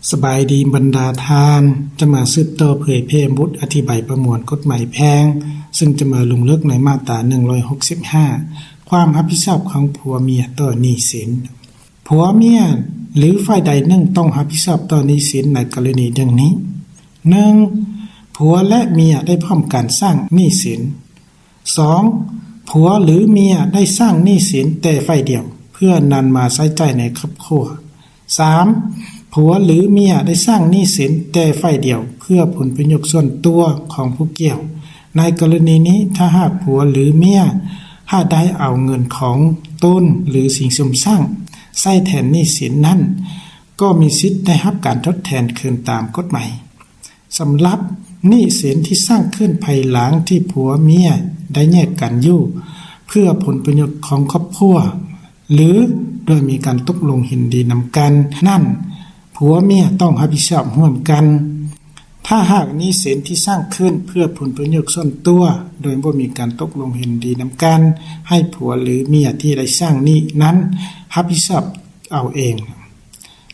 ສະບາຍດີບັນດາທ່ານ, ຈະມາສືບຕໍ່ເຜີຍແຜ່ບົດອະທິບາຍປະມວນກົດໝາຍແພ່ງ, ເຊິ່ງຈະມາລົງເລິກໃນມາດຕາໜຶ່ງຮ້ອຍຫົກສິບຫ້າ ຄວາມຮັບຜິດຊອບຂອງຜົວເມຍຕໍ່ໜີ້ສິນ. ຜົວເມຍ ຫຼື ຝ່າຍໃດໜຶ່ງຕ້ອງຮັບຜິດຊອບຕໍ່ໜີ້ສິນໃນກໍລະນີດັ່ງນີ້: ໜຶ່ງ ຜົວ ແລະ ເມຍໄດ້ພ້ອມກັນສ້າງໜີ້ສິນ. ສອງ ຜົວ ຫຼື ເມຍໄດ້ສ້າງໜີ້ສິນແຕ່ຝ່າຍດຽວ ເພື່ອນຳມາໃຊ້ຈ່າຍໃນຄອບຄົວ. ສາມ ຜົວ ຫຼື ເມຍໄດ້ສ້າງໜີ້ສິນແຕ່ຝ່າຍດຽວ ເພື່ອຜົນປະໂຫຍດສ່ວນຕົວຂອງຜູ້ກ່ຽວ. ໃນກໍລະນີນີ້, ຖ້າຫາກຜົວ ຫຼື ເມຍຫາກໄດ້ເອົາເງິນຂອງຕົນ ຫຼື ສິ່ງສຸມສ້າງໃຊ້ແທນໜີ້ສິນນັ້ນ, ກໍມີສິດໄດ້ຮັບການທົດແທນຄືນຕາມກົດໝາຍ. ສຳລັບໜີ້ສິນທີ່ສ້າງຂຶ້ນພາຍຫຼັງທີ່ຜົວເມຍໄດ້ແຍກກັນຢູ່ ເພື່ອຜົນປະໂຫຍດຂອງຄອບຄົວ ຫຼື ໂດຍມີການຕົກລົງເຫັນດີນຳກັນນັ້ນ, ຜົວເມຍຕ້ອງຮັບຜິດຊອບຮ່ວມກັນ. ຖ້າຫາກໜີ້ສິນທີ່ສ້າງຂຶ້ນເພື່ອຜົນປະໂຫຍດສ່ວນຕົວ ໂດຍບໍ່ມີການຕົກລົງເຫັນດີນຳກັນ, ໃຫ້ຜົວ ຫຼື ເມຍທີ່ໄດ້ສ້າງໜີ້ນັ້ນຮັບຜິດຊອບເອົາເອງ.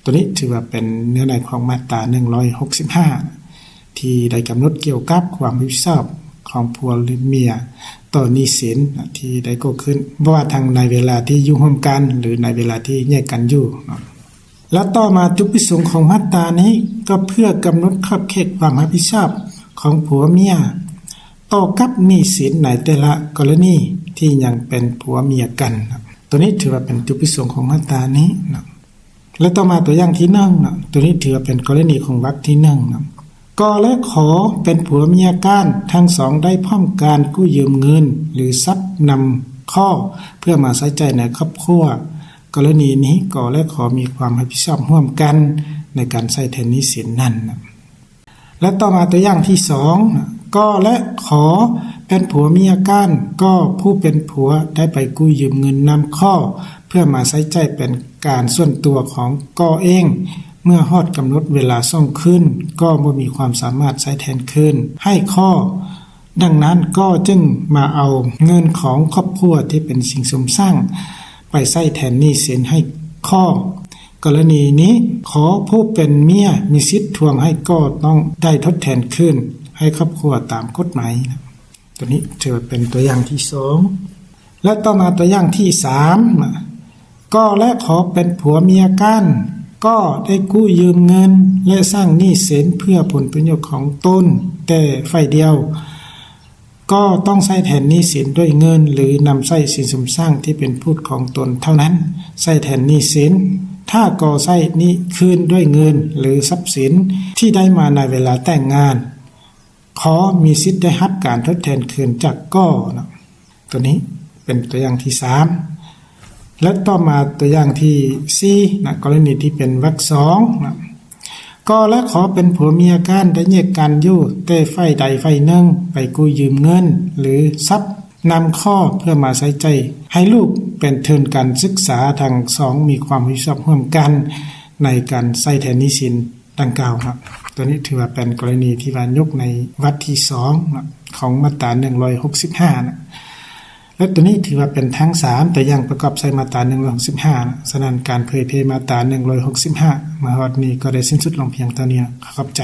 ໂຕນີ້ຖືວ່າເປັນເນື້ອໃນຂອງມາດຕາໜຶ່ງຮ້ອຍຫົກສິບຫ້າ ທີ່ໄດ້ກຳນົດກ່ຽວກັບຄວາມຮັບຜິດຊອບຂອງຜົວ ຫຼື ເມຍຕໍ່ໜີ້ສິນທີ່ໄດ້ເກີດຂຶ້ນ, ບໍ່ວ່າທັງໃນເວລາທີ່ຢູ່ຮ່ວມກັນ ຫຼື ໃນເວລາທີ່ແຍກກັນຢູ່ເນາະ. ແລະ ຕໍ່ມາຈຸດປະສົງຂອງມາດຕານີ້ກໍເພື່ອກຳນົດຂອບເຂດຄວາມຮັບຜິດຊອບຂອງຜົວເມຍຕໍ່ກັບໜີ້ສິນໃນແຕ່ລະກໍລະນີທີ່ຍັງເປັນຜົວເມຍກັນ. ໂຕນີ້ຖືວ່າເປັນຈຸດປະສົງຂອງມາດຕານີ້ເນາະ. ແລະ ຕໍ່ມາຕົວຢ່າງທີໜຶ່ງເນາະ, ໂຕນີ້ຖືວ່າເປັນກໍລະນີຂອງວັກທີໜຶ່ງເນາະ. ກໍ ແລະ ຂໍ ເປັນຜົວເມຍກັນ, ທັງສອງໄດ້ພ້ອມກັນກູ້ຢືມເງິນ ຫຼື ຊັບນຳຂໍ້ ເພື່ອມາໃຊ້ຈ່າຍໃນຄອບຄົວ. ກໍລະນີນີ້ ກໍ ແລະ ຂໍ ມີຄວາມຮັບຜິດຊອບຮ່ວມກັນໃນການໃຊ້ແທນໜີ້ສິນນັ້ນ. ແລະ ຕໍ່ມາຕົວຢ່າງທີສອງ, ກໍ ແລະ ຂໍ ເປັນຜົວເມຍກັນ, ກໍ ຜູ້ເປັນຜົວໄດ້ໄປກູ້ຢືມເງິນນຳ ຂໍ ເພື່ອມາໃຊ້ຈ່າຍເປັນການສ່ວນຕົວຂອງ ກໍ ເອງ. ເມື່ອຮອດກຳນົດເວລາສົ່ງຄືນ, ກໍ ບໍ່ມີຄວາມສາມາດໃຊ້ແທນຄືນໃຫ້ ຂໍ. ດັ່ງນັ້ນ ກໍ ຈຶ່ງມາເອົາເງິນຂອງຄອບຄົວທີ່ເປັນສິ່ງສຸມສ້າງໄປໃຊ້ແທນໜີ້ສິນໃຫ້ ຂໍ. ກໍລະນີນີ້ ຂໍ ຜູ້ເປັນເມຍມີສິດທວງໃຫ້ ກໍ ຕ້ອງໄດ້ທົດແທນຄືນໃຫ້ຄອບຄົວຕາມກົດໝາຍ. ໂຕນີ້ຖືວ່າເປັນຕົວຢ່າງທີສອງ. ແລະ ຕໍ່ມາຕົວຢ່າງທີສາມ, ກໍ ແລະ ຂໍ ເປັນຜົວເມຍກັນ, ກໍ ໄດ້ກູ້ຢືມເງິນ ແລະ ສ້າງໜີ້ສິນເພື່ອຜົນປະໂຫຍດຂອງຕົນແຕ່ຝ່າຍດຽວ, ກໍ ຕ້ອງໃຊ້ແທນໜີ້ສິນດ້ວຍເງິນ ຫຼື ນຳໃຊ້ສິນສົມສ້າງທີ່ເປັນພູດຂອງຕົນເທົ່ານັ້ນໃຊ້ແທນໜີ້ສິນ. ຖ້າ ກໍ ໃຊ້ໜີ້ຄືນດ້ວຍເງິນ ຫຼື ຊັບສິນທີ່ໄດ້ມາໃນເວລາແຕ່ງງານ, ຂໍ ມີສິດໄດ້ຮັບການທົດແທນຄືນຈາກ ກໍ ເນາະ. ໂຕນີ້ເປັນຕົວຢ່າງທີສາມ. ແລະ ຕໍ່ມາຕົວຢ່າງທີສີ່ນະ, ກໍລະນີທີ່ເປັນວັກສອງນະ, ກໍ ແລະ ຂໍ ເປັນຜົວເມຍກັນ, ໄດ້ແຍກກັນຢູ່, ແຕ່ຝ່າຍໃດຝ່າຍໜຶ່ງໄປກູ້ຢືມເງິນ ຫຼື ຊັບນຳ ຂໍ ເພື່ອມາໃຊ້ຈ່າຍໃຫ້ລູກເປັນທຶນການສຶກສາ, ທັງສອງມີຄວາມຮັບຜິດຊອບຮ່ວມກັນໃນການໃຊ້ແທນໜີ້ສິນ ດັ່ງກ່າວເນາະ. ໂຕນີ້ຖືວ່າເປັນກໍລະນີທີ່ວ່າຍົກໃນວັກທີສອງເນາະ ຂອງມາດຕາໜຶ່ງຮ້ອຍຫົກສິບຫ້ານະ ແລະ ໂຕນີ້ຖືວ່າເປັນທັງສາມຕົວຢ່າງປະກອບໃສ່ມາດຕາໜຶ່ງຮ້ອຍຫົກສິບຫ້ານະ. ສະນັ້ນ ການເຜີຍແຜ່ມາດຕາໜຶ່ງຮ້ອຍຫົກສິບຫ້າມາຮອດນີ້ກໍໄດ້ສິ້ນສຸດລົງພຽງເທົ່ານີ້ນະ. ຂອບໃຈ.